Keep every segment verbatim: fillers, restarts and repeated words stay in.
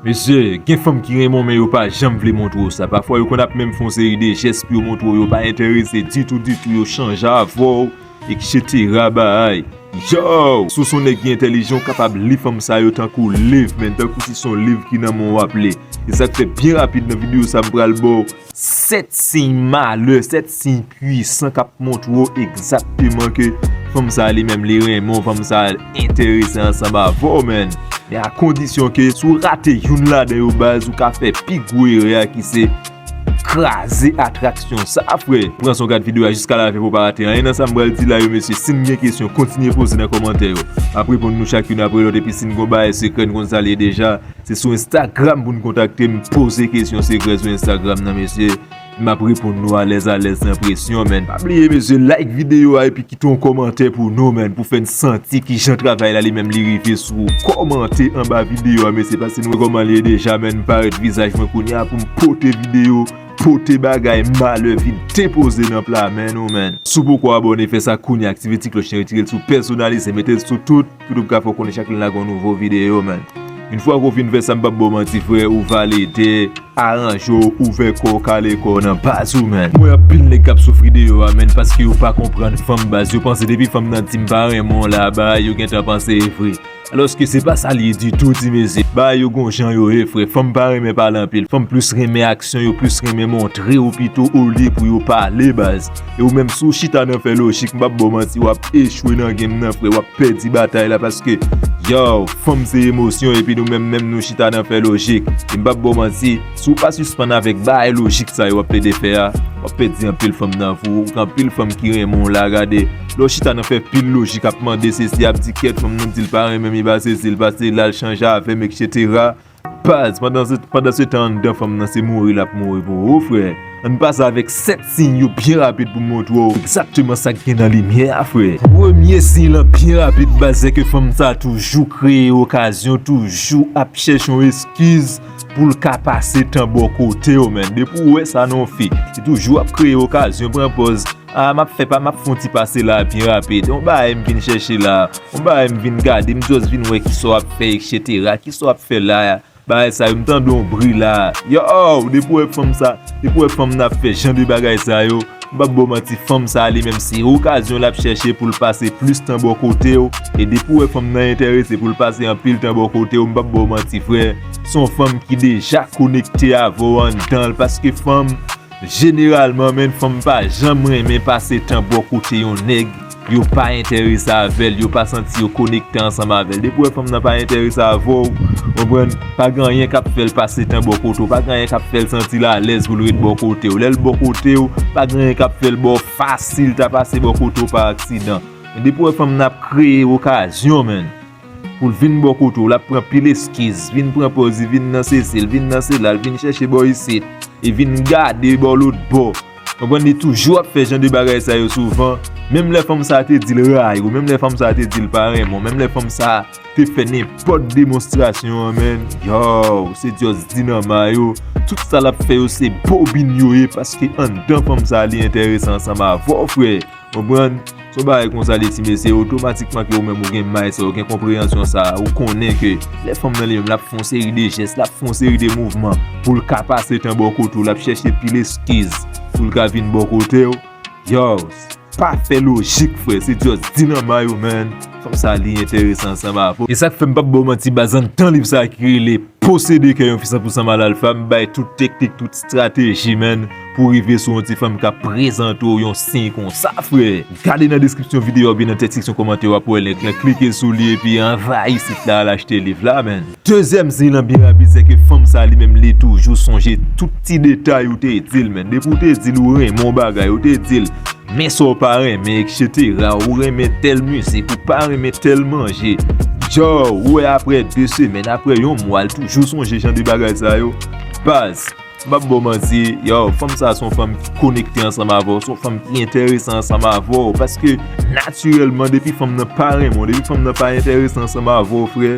Mesye, gen fanm ki renmen w, men yo pa janm vle montre w sa. Pafwa, yo konn ap menm fè yon seri de jès pou yo montre w yo pa enterese ditou, ditou, yo chanje avè w, etsetera bagay. Yo! Si w se yon nèg ki entèlijan, w kapab li fanm sa yo tankou liv, men tankou si se yon liv ki nan men w w ap li. E sa k fè byen rapid nan videyo sa, m pral ba w sèt siy malè, sèt siy pwisan k ap montre w egzakteman ke fanm sa li menm li renmen w, fanm sa enterese ansanm avè w, men. Men a kondisyon ke si w rate youn ladan yo baz, ou ka fè pi gwo erè a ki se kraze atraksyon sa, frè. Pran son gad videyo a jiska lafen pou w pa rate anyen nan sa m pral di la yo, mesye. Si n gen kesyon, kontinye poze nan kòmantè yo. M ap reponn nou chak youn apre lòt, epi si n gon bagay sekrè, n konn sa l ye deja. Se sou Instagram pou n kontakte m, poze kesyon sekrè sou Instagram nan, mesye. M ap reponn nou alèz alèz san presyon, men. Pa bliye, mesye, like videyo a epi kite yon kòmantè pou nou, men, pou fè n santi kijan travay la li menm li rive sou ou. Kòmante anba videyo a, mesye, paske nou wè kòman l ye deja, men, m parèt vizaj mwen kounye a pou m pote videyo, pote bagay malè vin depoze nan pla men nou, men. Si w poko abòne, fè sa kounye a, aktive ti klòch lan, retire l sou pèsonalize, mete l sou tout. Pou w ka fè w konnen chak lè n lage yon nouvo videyo, men. Yon fwa ke w fin fè sa, m p ap ba w manti, frè, ou valide, aranje w, ouvè kò w, kale kò w nan baz ou, men. M wè anpil nèg k ap soufri de yo a, men, paske yo pa konprann fanm baz. Yo panse depi fanm nan di m pa renmen w la, bagay yo gentan panse e vre. Alòske se pa sa l ye ditou, ti mesye. Bagay yo gon jan yo ye, frè. Fanm pa renmen pale anpil. Fanm plis renmen aksyon, yo plis renmen montre w pito olye pou yo pale, baz. E ou menm, si w chita nan fè lojik, m p ap ba w manti, w ap echwe nan game nan, frè, w ap pèdi batay la, paske, yo, fanm se emosyon, epi nou menm, menm nou chita nan fè lojik. E m p ap ba w manti, si w pa sispann avèk bagay lojik sa yo w ap plede fè a, w ap pèdi anpil fanm nan vou, ou gen anpil fanm ki renmen w la, gade, lè w chita nan fè pil lojik, ap mande sesi, ap di kèt fanm nan di l pa renmen m, li pa sesi, li pa sela, l chanje avè m, etsetera. Baz, pandan se, pandan se tan anndan fanm nan se mouri l ap mouri pou ou, frè. Ann pase avèk sèt siy yo byen rapid pou m montre w egzakteman sa k gen nan limyè a, frè. Premye siy lan byen rapid, baz, se ke fanm sa toujou kreye okazyon, toujou ap chèche yon eskiz pou l ka pase tan bò kote w, men. Depi w wè sa nan yon fi, li toujou ap kreye okazyon, pran pòz, a, m ap fè pa, m ap fè yon ti pase la byen rapid. Yon bagay m vin chèche la, yon bagay m vin gade, m just vin wè kisa w ap fè, etsetera. Kisa w ap fè la? Bagay sa yo, m tande yon bri la. Yo, depi w wè fanm sa, depi w wè fanm nan ap fè jan de bagay sa yo, m p ap ba w manti, fanm sa li menm se okazyon l ap chèche pou l pase plis tan bò kote w. E depi w wè fanm nan enterese pou l pase anpil tan bò kote w, m p ap ba w manti, frè. Se yon fanm ki deja konekte avè w anndan l, paske fanm, jeneralman, men, fanm pa janm renmen pase tan bò kote yon nèg yo pa enterese avè l, yo pa santi yo konekte ansanm avè l. Depi w wè fanm nan pa enterese avè w, konprann, pa gen anyen k ap fè l pase tan bò kote w, pa gen anyen k ap fè l santi l alèz pou l ret bò kote w. Lè l bò kote w, pa gen anyen k ap fè l ba w fasilite a pase bò kote w pa aksidan. Men depi w wè fanm nan ap kreye okazyon, men, pou l vin bò kote w, l ap pran pil eskiz, vin pran pòz, li vin nan sesi, l vin nan sela, l vin chèche bò isit, li vin gade bò lòt bò. Konprann, li toujou ap fè jan de bagay sa yo souvan. Menm lè fanm sa te di l rayi w, menm lè fanm sa te di l pa renmen w, menm lè fanm sa te fè nenpòt demonstrasyon an, men, yo, se just di nan may ou. Tout sa l ap fè yo, se bobin yo ye, paske anndan fanm sa li enterese ansanm avè w, frè. Konprann? Se yon bagay konsa li, ti mesye, otomatikman ke ou menm ou gen may sa, ou gen konpreyansyon sa, ou konnen ke lè fanm nan li menm, l ap fè yon seri de jès, l ap fè yon seri de mouvman pou l ka pase tan bò kote w, l ap chèche pil eskiz pou l ka vin bò kote w. Yo, pa fè lojik, frè, se just di nan may ou, men. Fanm sa li enterese ansanm avè w. E sa k fè m p ap ba w manti, baz, anndan liv sa ki rele Posede kè yon fi san pou san mal alfa, m bay tout teknik, tout estrateji, men, pou rive sou yon ti fanm k ap prezante w yon siy konsa, frè. Gade nan deskripsyon videyo a oubyen nan tèt seksyon kòmantè, w ap wè link lan, klike sou li epi anvayi sit la, al achte liv la, men. Dezyèm siy lan byen rapid, se ke fanm sa li menm li toujou sonje tout ti detay ou te di l, men. Depi w te di l ou renmen yon bagay, ou te di l men sa w pa renmen, etsetera, ou renmen tèl mizik, ou pa renmen tèl manje. Yo, ou wè, apre de semèn, apre yon mwa, l toujou sonje jan de bagay sa yo. Baz, m p ap ba w manti, yo, fanm sa se yon fanm ki konekte ansanm avè w, se yon fanm ki enterese ansanm avè w, paske natirèlman, depi fanm nan pa renmen w, depi fanm nan pa enterese ansanm avè w, frè,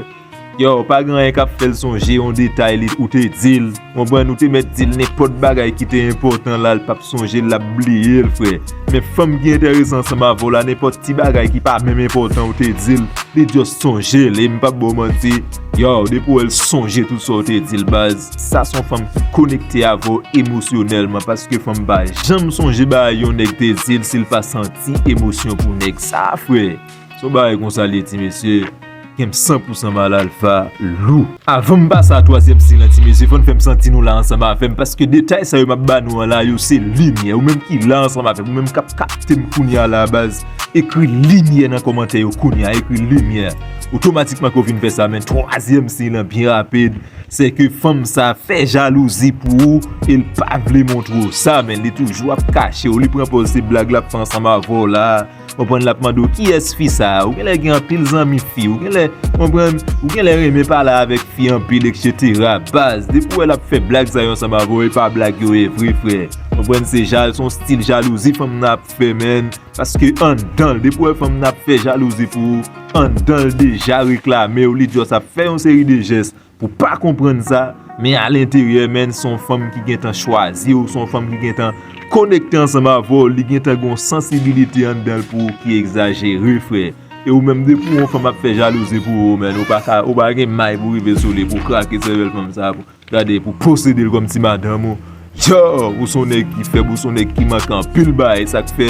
Yo, pa gen anyen k ap fè l sonje yon detay li ou te di l. Konprann, ou te mèt di l nenpòt bagay ki te enpòtan la, l p ap sonje l, l ap bliye l, frè. Men fanm ki enterese ansanm avè w la, nenpòt ti bagay ki pa menm enpòtan ou te di l, li just sonje l. E m p ap ba w manti, yo, depi w wè l sonje tout sa w te di l, baz, sa se yon fanm ki konekte avè w emosyonèlman, paske fanm pa janm sonje bagay yon nèg te di l si l pa santi emosyon pou nèg sa, frè. Se yon bagay konsa l ye, ti mesye. Gen m san pou san Mal Alfa, lou. Avan m pase a twazyèm siy lan, ti mesye, fò n fè m santi nou la ansanm avè m, paske detay sa yo m ap ba nou an la, yo se limyè. Ou menm ki la ansanm avè m, ou menm k ap kapte m kounye a la, baz, ekri limyè nan kòmantè yo kounye a, ekri limyè. Otomatikman ke w fin fè sa, men twazyèm siy lan byen rapid, se ke fanm sa fè jalouzi pou ou e l pa vle montre w sa, men li toujou ap kache w, li pran pòz se blag l ap fè ansanm avè w la. Konprann, l ap mande w kiyès fi sa a, ou genlè gen anpil zanmi fi, ou genlè, konprann, ou genlè renmen pale avèk fi anpil, etsetera. Baz, depi w wè l ap fè blag sa yo ansanm avè w, e pa blag yo ye vre, frè. Konprann, se jal, se yon stil jalouzi fanm nan ap fè, menn. Paske anndan l, depi w wè fanm nan ap fè jalouzi pou ou, anndan l deja reklame w, li just ap fè yon seri de jès pou pa konprann sa, men alenteryè, menn, se yon fanm ki gentan chwazi w, se yon fanm ki gentan konekte ansanm avè w, li gentan gen yon sansibilite anndan l pou ou ki egzajere, frè. E ou menm, depi yon fanm ap fè jalouzi pou ou, menn, ou pa ka, ou pa gen may pou rive sou li, pou krake sèvèl fanm sa, pou, gade, pou posede l kòmsi madanm ou. Yo, ou se yon nèg ki fèb, ou se yon nèg ki manke anpil bagay, sa k fè,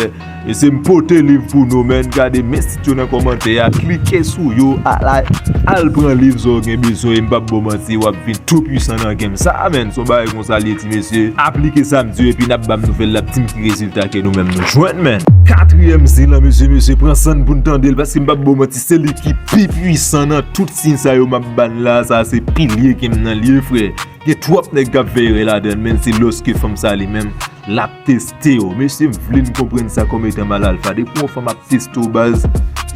mesye, m pote liv pou nou, menn, gade, men sit yo nan kòmantè a, klike sou yo, al, al pran liv sa w gen bezwen, e m p ap ba w manti, w ap vin tou pwisan nan game sa, menn, se yon bagay konsa l ye, ti mesye. Aplike sa m di w, epi n ap ban m nouvèl, l ap di m ki rezilta ke nou menm nou jwenn, menn. Katriyèm siy lan, mesye, mesye, pran san n pou n tande l, paske m p ap ba w manti, se li ki pi pwisan nan tout siy sa yo m ap ban n la, sa se pilye game nan l ye, frè. Gen twòp nèg k ap veye ladan l, men se lòske fanm sa li menm, l ap teste w. Mesye, m vle n konprann sa kòm etan Mal Alfa. Depi yon fanm ap teste w, baz,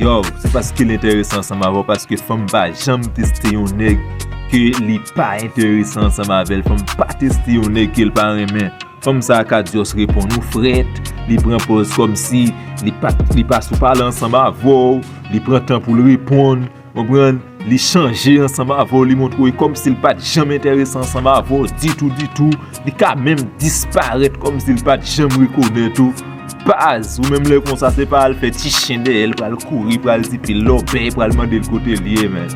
yo, se paske l enterese ansanm avè w, paske fanm pa janm teste yon nèg ke li pa enterese ansanm avè l. Fanm pa teste yon nèg ke l pa renmen. Fanm sa a ka just reponn ou frèt, li pran pòz kòmsi li pa, li pa sou pale ansanm avè w, li pran tan pou l reponn. Konprann? Li chanje ansanm avè w, li montre w kòmsi l pa t janm enterese ansanm avè w ditou, ditou. Li ka menm disparèt kòmsi l pa t janm rekonèt ou. Baz, ou menm lè konsa, se pa al fè ti chen dèyè l, pral kouri, pral di pil lòbèy, pral mande l kote l ye, menn.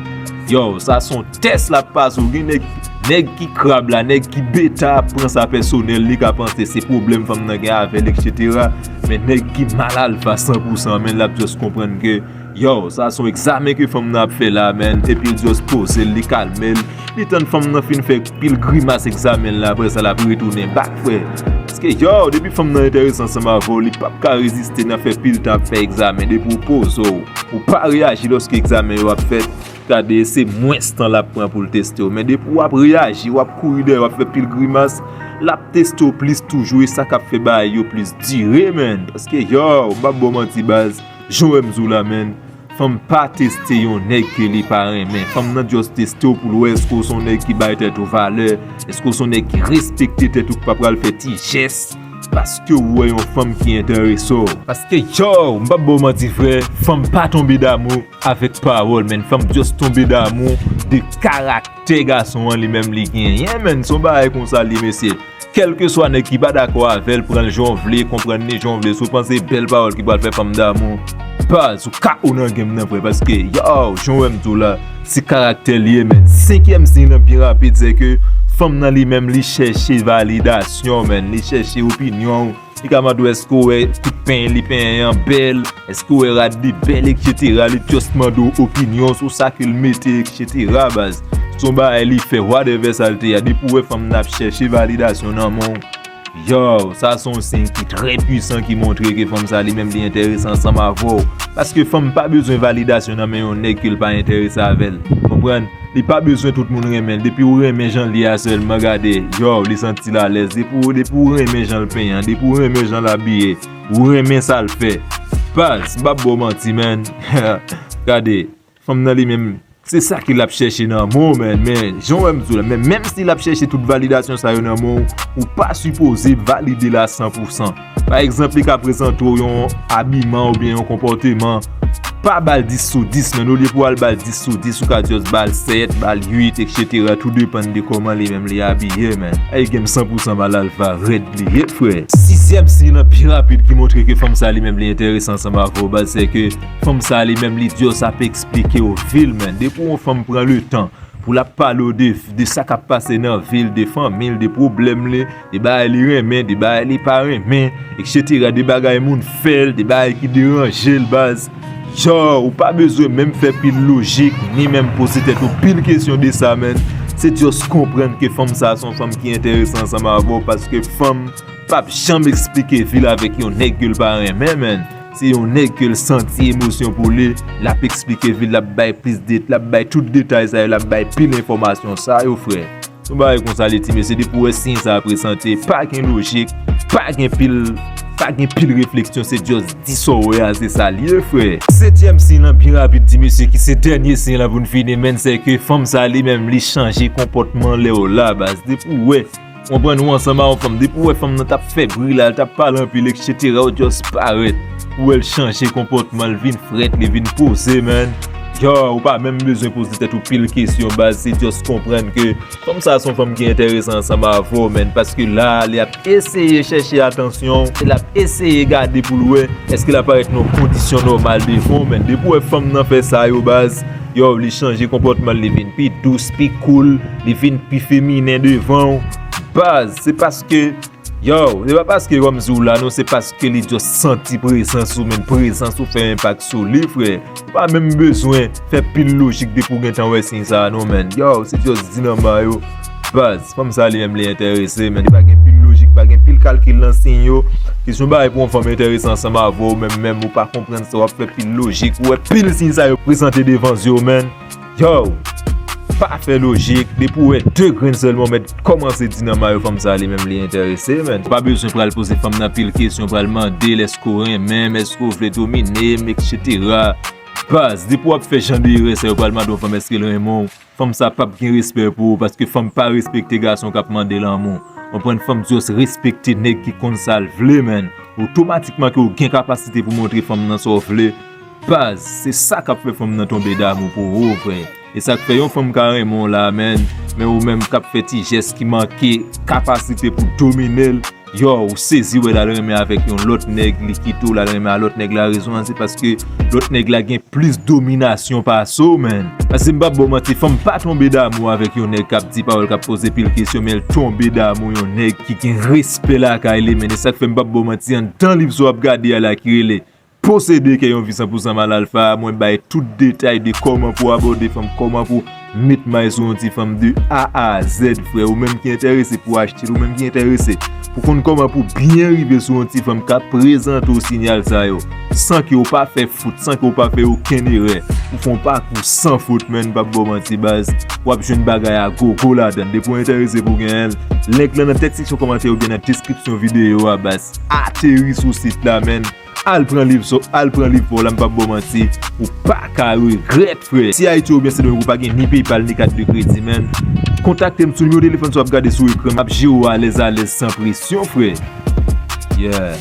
Yo, sa se yon tès l ap pase w. Gen nèg, nèg ki krab la, nèg ki beta ap pran sa pèsonèl, li ka panse se pwoblèm fanm nan gen avè l, etsetera. Men nèg ki Mal Alfa san pou san, menn, l ap just konprann ke yo, sa se yon egzamen ke fanm nan ap fè la, menn. Epi l just poze l, li kalme l. Li tann fanm nan fin fè pil grimas egzamen l la, apre sa l ap retounen bak, frè. Paske, yo, depi fanm nan enterese ansanm avè w, li p ap ka reziste nan fè pil tan ap fè egzamen. Depi w poze w, ou pa reyaji lòske egzamen yo ap fèt, gade, se mwens tan l ap pran pou l teste w. Men depi w ap reyaji, w ap kouri dèyè, w ap fè pil grimas, l ap teste w plis toujou, e sa k ap fè bagay yo plis dire, menn. Paske, yo, m p ap ba w manti, baz. Jan w wè m di w la, menn, fanm pa teste yon nèg ke li pa renmen. Fanm nan just teste w pou l wè èske w se yon nèg ki bay tèt ou valè, èske w se yon nèg ki respekte tèt ou, ki pa pral fè ti jès paske w wè yon fanm ki enterese w. Paske, yo, m p ap ba w manti, frè, fanm pa tonbe damou avèk pawòl, menn. Fanm just tonbe damou de karaktè gason an li menm li genyen, menn. Se yon bagay konsa l ye, mesye. Kèlkeswa nèg ki pa dakò avè l, pran l jan w vle, konprann li jan w vle. Si w panse bèl pawòl ki pral fè fanm damou, baz, ou K O nan game nan, frè. Paske, yo, jan w wè m di w la, se karaktè l ye, menn. Senkyèm siy lan byen rapid, se ke fanm nan li menm, li chèche validasyon, menn. Li chèche opinyon w. Li ka mande w èske w wè kout peny li penyen an bèl, èske w wè rad li bèl, etsetera. Li just mande w opinyon sou sa ke l mete, etsetera, baz. Se yon bagay li fè, whatever sa l te ye a. Depi w wè fanm nan ap chèche validasyon nan men w, yo, sa se yon siy ki trè pwisan ki montre ke fanm sa li menm li enterese ansanm avè w. Paske fanm pa bezwen validasyon nan men yon nèg ke l pa enterese avè l. Konprann? Li pa bezwen tout moun renmen l. Depi w renmen jan l ye a sèlman, gade, yo, li santi l alèz. Depi w, depi w renmen jan l penyen an, depi w renmen jan l abiye, ou renmen sa l fè, baz, m p ap ba w manti, menn. Gade, fanm nan li menm, se sa ke l ap chèche nan men w, menn. Men, jan w wè m di w la, men menm si l ap chèche tout validasyon sa yo nan men w, ou pa sipoze valide l a san pou san. Pa egzanp, li ka prezante w yon abiman oubyen yon konpòteman Pa ba l dis sou dis, man. Olye pou w al ba l dis sou dis, ou ka just ba l sèt, ba l uit, etsetera. Tou depann de kòman li menm li abiye, man. Ay, game san pou san Mal Alfa, rèd li ye, frè. Sizyèm siy lan pi rapid ki montre ke fanm sa li menm li enterese ansanm avè w, baz, se ke fanm sa li menm li just ap eksplike w vi l, man. Depi yon fanm pran letan pou l ap pale w de, de sa k ap pase nan vi l, de fanmi l, de pwoblèm li, de bagay li renmen, de bagay li pa renmen, etsetera, de bagay moun fè l, de bagay ki deranje l, baz. Yo, ou pa bezwen menm fè pil lojik, ni menm poze tèt ou pil kesyon de sa, man. Se just konprann ke fanm sa se yon fanm ki enterese ansanm avè w, paske fanm p ap janm eksplike vi l avèk yon nèg ke l pa renmen, man. Se yon nèg ke l santi emosyon pou li, l ap eksplike vi l, l ap bay plis de, l ap bay tout detay sa yo, l ap bay pil enfòmasyon sa yo, frè. Yon bagay konsa li ti mesye, depi w wè siy sa a prezante, pa gen lojik, pa gen pil, pa gen pil refleksyon, se just di sa w wè a, se sa l ye, frè. Setyèm siy lan pi rapid ti mesye, ki se dènye siy lan pou n fini, man, se ke fanm sa li menm li chanje konpòtman lè w la, baz. Depi w wè, konprann, ou ansanm a yon fanm, depi w wè fanm nan t ap fè bri la, l t ap pale anpil, etsetera, ou just parèt, ou wè l chanje konpòtman, l vin frèt, li vin poze, man. Yo, ou pa menm bezwen poze tèt ou pil kesyon, baz, se just konprann ke fanm sa se yon fanm ki enterese ansanm avè w, man, paske la, li ap eseye chèche atansyon w, l ap eseye gade pou l wè èske l ap parèt nan yon kondisyon nòmal devan w, man. Depi w wè fanm nan fè sa yo, baz, yo, li chanje konpòtman l, li vin pi dous, pi cool, li vin pi feminen devan w. Baz, se paske, yo, se pa paske kòmsi w la, non, se paske li just santi prezans ou, man, prezans ou fè enpak sou li, frè. Ou pa menm bezwen fè pil lojik depi w gentan wè siy sa a, non, man. Yo, se just di nan ma yo, baz, fanm sa li menm li enterese, man. Li pa gen pil lojik, pa gen pil kalkil nan siy yo. Kesyon bagay pou yon fanm enterese ansanm avè w, menm, menm ou pa konprann sa, w ap fè pil lojik, ou wè pil siy sa yo prezante devan zye w, man. Yo, pa fè lojik, depi w wè de grenn sèlman, w mèt kòmanse di nan ma yo fanm sa li menm li enterese, man. Pa bezwen pral poze fanm nan pil kesyon, pral mande l èske w renmen m, èske w vle domine m, etsetera. Baz, depi w ap fè jan de erè sa yo, pral mande yon fanm èske l renmen w, fanm sa p ap gen respè pou ou, paske fanm pa respekte gason k ap mande lanmou. Konprann, fanm just respekte nèg ki konn sa l vle, man. Otomatikman ke w gen kapasite pou montre fanm nan sa w vle. Baz, se sa k ap fè fanm nan tonbe damou pou ou, frè. E sa k fè yon fanm ka renmen w la, man, men ou menm k ap fè ti jès ki manke kapasite pou domine l, yo, ou sezi wè l al renmen avèk yon lòt nèg, li kite w, l al renmen a lòt nèg la. Rezon an, se paske lòt nèg la gen plis dominasyon pase w, man. Paske m p ap ba w manti, fanm pa tonbe damou avèk yon nèg k ap di pawòl, k ap poze pil kesyon, men l tonbe damou yon nèg ki gen respè lakay li, man. E sa k fè m p ap ba w manti, anndan liv sa w ap gade a la ki rele Posede kè yon vi san pou san Mal Alfa, mwen bay tout detay de kòman pou abòde fanm, kòman pou met may sou yon ti fanm de A a Z, frè. Ou menm ki enterese pou achte l, ou menm ki enterese pou konn kòman pou byen rive sou yon ti fanm k ap prezante w sinyal sa yo, san ke w pa fè fout, san ke w pa fè okenn erè, ou fè yon pakou san fout, man, m p ap ba w manti, baz, w ap jwenn bagay a gogo ladan l. Depi w enterese pou genyen l, link lan nan tèt seksyon kòmantè oubyen nan deskripsyon videyo a, baz. Ateri sou sit la, man. Al pran liv sa, al pran liv pa w la, m p ap ba w manti, ou pa ka regrèt, frè. Si Ayiti oubyen Sendomeng, ou pa gen ni PayPal ni kat de kredi, man, kontakte m sou nimewo telefòn sa w ap gade sou ekran, m ap jere w alèz alèz, san presyon, frè. Yeah.